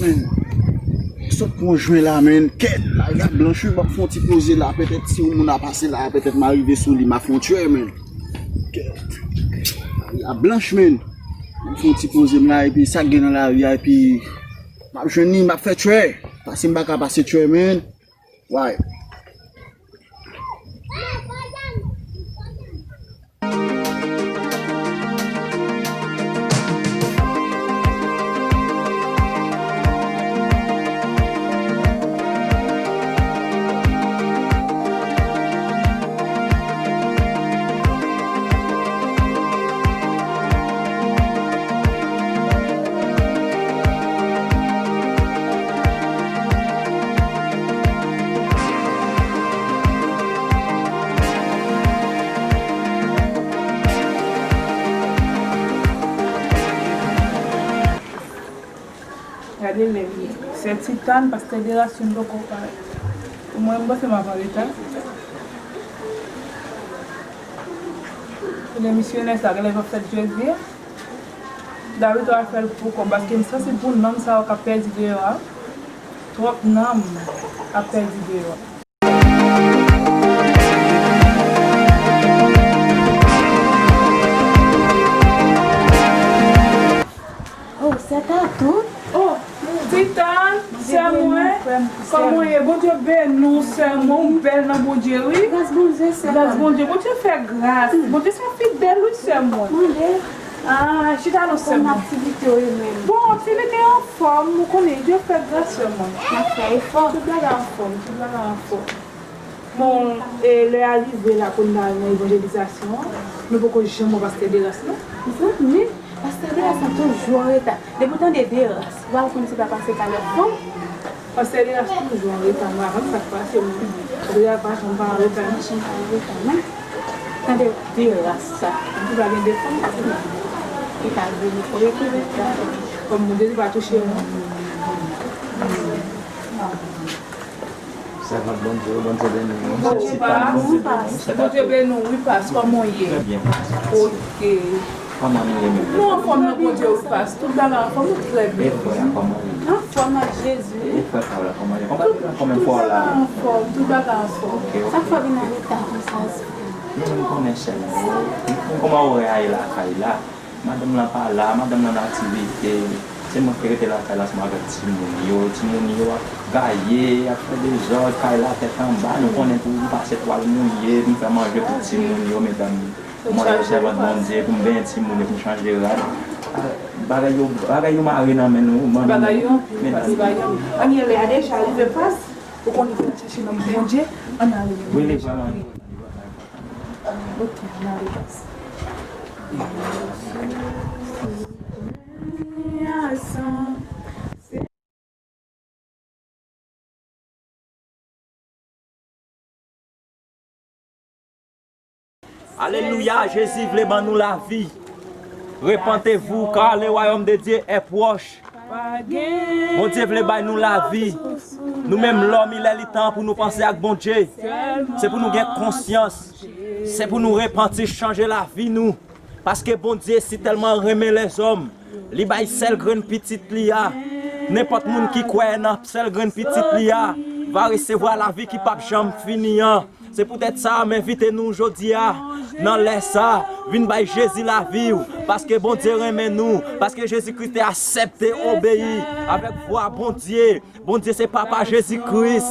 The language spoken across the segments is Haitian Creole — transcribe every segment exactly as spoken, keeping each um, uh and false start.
Men, sot pran jwen la, men. Kèt, lari a blanch wi, m ap fè yon ti poze la. Petèt si yon moun a pase la, petèt m a rive sou li, m a fè yon tchwè, men. Kèt, lari a blanch, men. M ap fè yon ti poze m la, epi sa k gen nan lari a, epi m ap jwenn li, m ap fè tchwè. Pase m pa ka pase tchwè, men. Why? Gade lè l ye. Sè Titàn, pastè Deras, youn poko parèt. Mwen, m panse m ap anreta. Kounye a misyonè sa, genlè l pap fèt jodi a. David, w a fè l pou kò, paske m santi pou nanm sa yo k ap pèdi deyò a. Twòp nanm ap pèdi deyò. Oh, sè Tatou. Oh, Titàn, sè mwen, kòman w ye? Bondye beni w, sè mwen, ou bèl nan Bondye, wi. Gras Bondye, sè mwen. Gras Bondye, Bondye fè gras. Bondye se fidèl, wi, sè mwen. Mande. Ah, chita non, sè mwen. Kòman aktivite w ye menm? Bon, aktivite anfòm, ou konnen, Dye fè gras, sè mwen. N ap fè efò. Tout bagay anfòm, tout bagay anfòm. Bon, e lè a rive la pou n al nan evanjelizasyon an, nou poko janm wè pastè Deras, non? Zanmi, pastè Deras la toujou anreta. Depi w tande Deras, ou al konn se pa pase talè fanm. Pastè Deras toujou anreta, m pa konn sa k pase, men pastè Deras pa janm pa anreta, non. Janm pa anreta, non. Tande Deras sa. Li pa gen de fanm, li pa vini pou retounen. Kòm Bondye li pa touche, non. Sèvant Bondye, Bondye beni w. Bondye beni w, wi, pas, kòman w ye? Trè byen, pas. Ok. Kòman nou ye menm? Nou anfòm nan Bondye, wi, pas. Tout bagay anfòm, nou trè byen. E frè a, kòman w ye? Anfòm ak Jezi. E frè pa w la, kòman w ye? Kòman, kòman fò w la? Tout bagay anfòm, tout bagay anfòm. Ok, ok. Sa fè w vin anreta konsa? Nou menm konnen sè nou. Kòman orè a ye lakay la? Madanm lan pa la, madanm lan nan aktivite. Se mwen ki rete lakay la ansanm avèk timoun yo. Timoun yo ap gaye, ap fè dezòd, kay la tèt anba. Nou konnen tou, m pase twal mouye, pou m fè manje pou timoun yo, medam. Mwen se sèvant Bondye, pou m benyen timoun yo, pou m chanje rad. Ah, bagay yo, bagay yo mare nan men nou, men nou, bagay yo anpil, medam. Bagay yo anpil. Ann ale a deja rive pas, ou konnen pou n chache nan Bondye, ann ale. Wi, li vrèman. Ok, ann ale pas. Alelouya, Jezi vle ban nou lavi. Repentez-vous, car le royaume de Dieu est proche. Bondye vle bay nou lavi. Nou menm lòm, il est le temps pou nou panse ak Bondye. Se pou nou gen konsyans. Se pou nou repanti, chanje lavi nou. Paske Bondye si tèlman renmen lèzòm, li bay sèl grenn pitit li a. Nenpòt moun ki kwè nan sèl grenn pitit li a va resevwa lavi ki p ap janm fini an. Se poutèt sa, m envite nou jodi a, nan lè sa, vin bay Jezi lavi w, paske Bondye renmen nou, paske Jezi Kris te aksepte obeyi avèk vwa Bondye. Bondye se Papa Jezi Kris,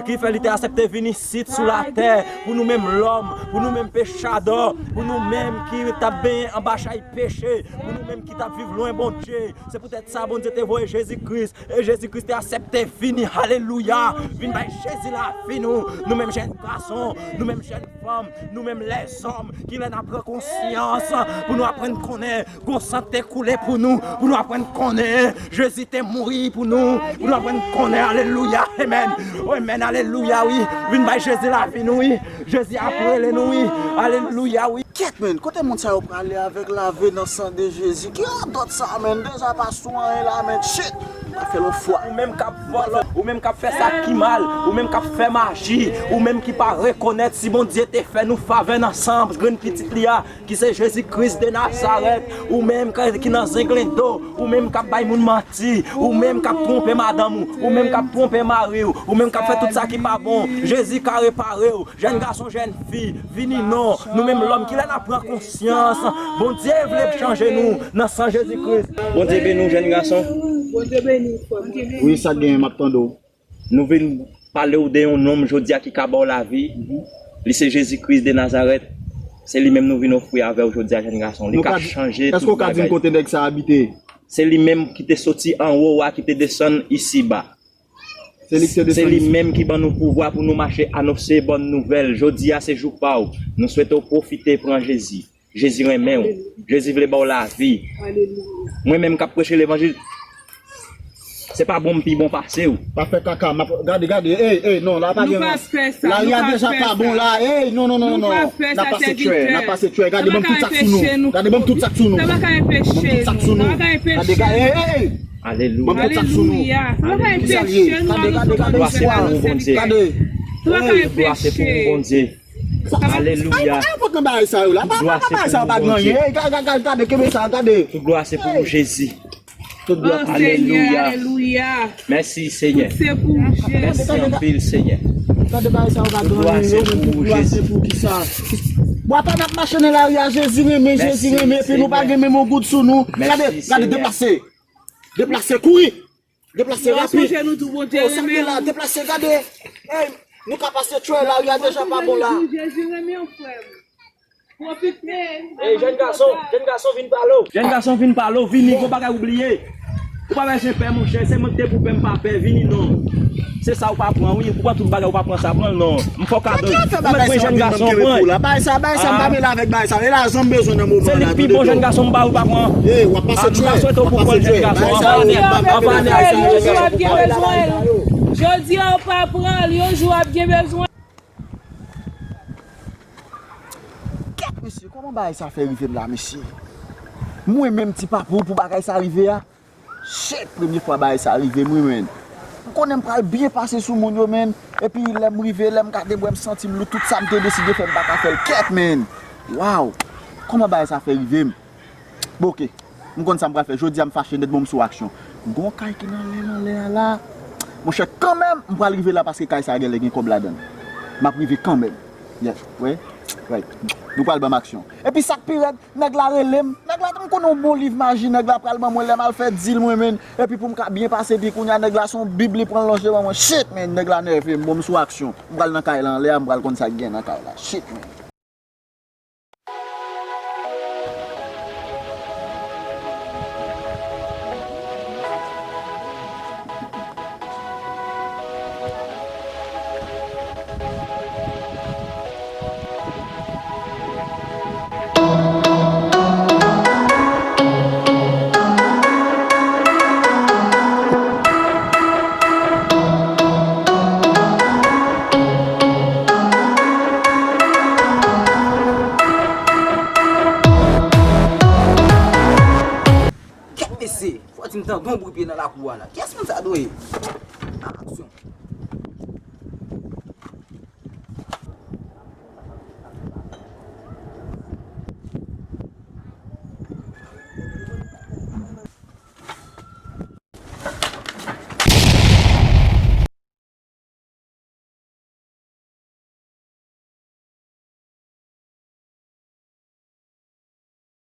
ki fè li te aksepte vin isit sou latè, pou nou menm lòm, pou nou menm pechadò, pou nou menm ki t ap benyen anba chay peche, pou nou menm ki t ap viv lwen Bondye. Se poutèt sa Bondye te voye Jezi Kris, e Jezi Kris te aksepte vini, alelouya, vin bay Jezi lavi nou, nou menm jèn gason, nou menm jèn fanm, nou menm lèzòm, ki lè n ap pran konsyans, pou nou aprann konnen gon san te koule pou nou, pou nou aprann konnen Jezi te mouri pou nou, pou nou aprann konnen, alelouya, amen, amen, alelouya, wi, vin bay Jezi lavi nou, wi, Jezi ap rele nou, wi, alelouya, wi. Kèt, men, kote moun sa yo prale avèk lave nan san de Jezi? Ki radòt sa, men? Deja pa sou anyen la, men, shit! Fè l yon fwa. Ou menm k ap vòlò, ou menm k ap fè sa ki mal, ou menm k ap fè maji, ou menm ki pa rekonèt si Bondye te fè nou favè nan san grenn pitit li a, ki se Jezi Kris de Nazarèt, ou menm k-, ki nan zenglendo, ou menm k ap bay moun manti, ou menm k ap twonpe madanm ou, ou menm k ap twonpe mari w, ou menm k ap fè tout sa ki pa bon, Jezi ka repare w. Jèn gason, jèn fi, vini non. Nou menm lòm, kilè n ap pran konsyans? Bondye vle chanje nou nan san Jezi Kris. Bondye beni w, jèn gason. Bondye beni w, frè m. Wi, sa k genyen, m ap tande w. Nou vin pale w de yon nonm jodi a ki ka ba w lavi. Li se Jezi Kris de Nazarèt. Se li menm nou vin ofri avè w jodi a, jèn gason. Li ka chanje tout bagay. Èske w ka di m kote nèg sa abite? Se li menm ki te soti anwo a, ki te desann isiba. Se li ki te desann isit. Se li menm ki ban nou pouvwa pou nou mache anonse bòn nouvèl. Jodi a se jou pa w. Nou swete w pwofite pran Jezi. Jezi renmen w. Jezi vle ba w lavi. Mwen menm k ap preche levanjil, se pa bon m pi bon pase w. Pa fè kaka, m ap, gade, gade, ey, ey, non, la pa gen ran. Lari a deja pa bon la, ey, non, non, non, non, non. N ap pase tchwè, n ap pase tchwè. Gade, ban m tout sa k sou nou. Gade, ban m tout sa k sou nou. Ban m tout sa k sou nou. Gade, gade, ey, ey, ey. Alelouya. Ban m tout sa k sou nou. Alelouya. Sa pa ka anpeche nou anonse bòn nouvèl, sèvitè. Gade. Sa pa ka anpeche nou. Tout glwa se pou ou, Bondye. Alelouya. Ay, ay, ay, bagay sa yo la. Tout glwa se pou ou, Bondye. Gade, gade, gade, kenbe sa, gade. Tout glwa se pou ou, Jezi. Tout glwa. Alelouya. Alelouya. Mèsi, Senyè. Tout se pou ou, Jezi. Mèsi anpil, Senyè. Gade bagay sa yo pa gen anyen, yo menm tout glwa se pou kisa? Bwa pa n ap mache nan lari a, Jezi renmen, Jezi renmen, epi nou pa gen menm yon goud sou nou. Gade, gade, deplase. Deplase, kouri. Deplase rapid. Sonje nou tou, Bondye renmen nou. Deplase, gade. Ey, nou ka pase tchwè, lari a deja pa bon la. Jezi renmen w, frè m. Pwofite. Ey, jèn gason, jèn gason vin pale w. Jèn gason vin pale w, vini, gon bagay ou bliye. Ou pa bezwen pè, monchè, se mwen ki te pou pè, m pa pè, vini non. Se sa ou pa pran, wi, ou pran tout bagay, ou pa pran sa, pran l non. M fè w kado. Ou mèt pran jèn gason, pran. Bagay sa, bagay sa, m pa mele avèk bagay sa. E lajan m bezwen nan moman la. Se li ki pi bon, jèn gason, m ba ou, pa pran. Ey, w ap pase tchwè. M pa swete w pou pran l, jèn gason. Anvan ane, anvan ane a, jèn gason pou pran l. Jodi a, ou pa pran l, yon jou w ap gen bezwen. Kèt, mesye, kòman bagay sa fè rive m la, mesye? Mwen menm, ti papou, pou bagay sa rive a? Shit, premye fwa bagay sa rive m, wi, man. M konnen m pral byen pase sou moun yo, man. Epi lè m rive, lè m gade bwè, m santi m lou, tout sa m te deside fè, m pa ka fè l. Kèt, man. Waw. Kòman bagay sa fè rive m? Bon, oke. M konn sa m pral fè. Jodi a m fache nèt, bon, m sou aksyon. Gon kay ki nan lè, nan lè a la. Monchè, kanmenm, m pral rive la paske kay sa a genlè gen kòb ladan l. M ap rive kanmenm. Yeah, wi. Right. Nou pral ban m aksyon. Epi sa k pi rèd, nèg la rele m. Nèg la, m konnen yon bon liv maji nèg la pral ban mwen lè m al fè dil mwen, menn. Epi pou m ka byen pase, epi kounye a nèg la se yon bib li pran lonje ban mwen. Shit, menn, nèg la nève m. Bon, m sou aksyon. M pral nan kay la anlè a, m pral konn sa k gen nan kay la. Shit, menn. Kèt mesye, fò di m tande yon bri pye nan lakou a la. Kiyès moun sa dwe ye? Aksyon.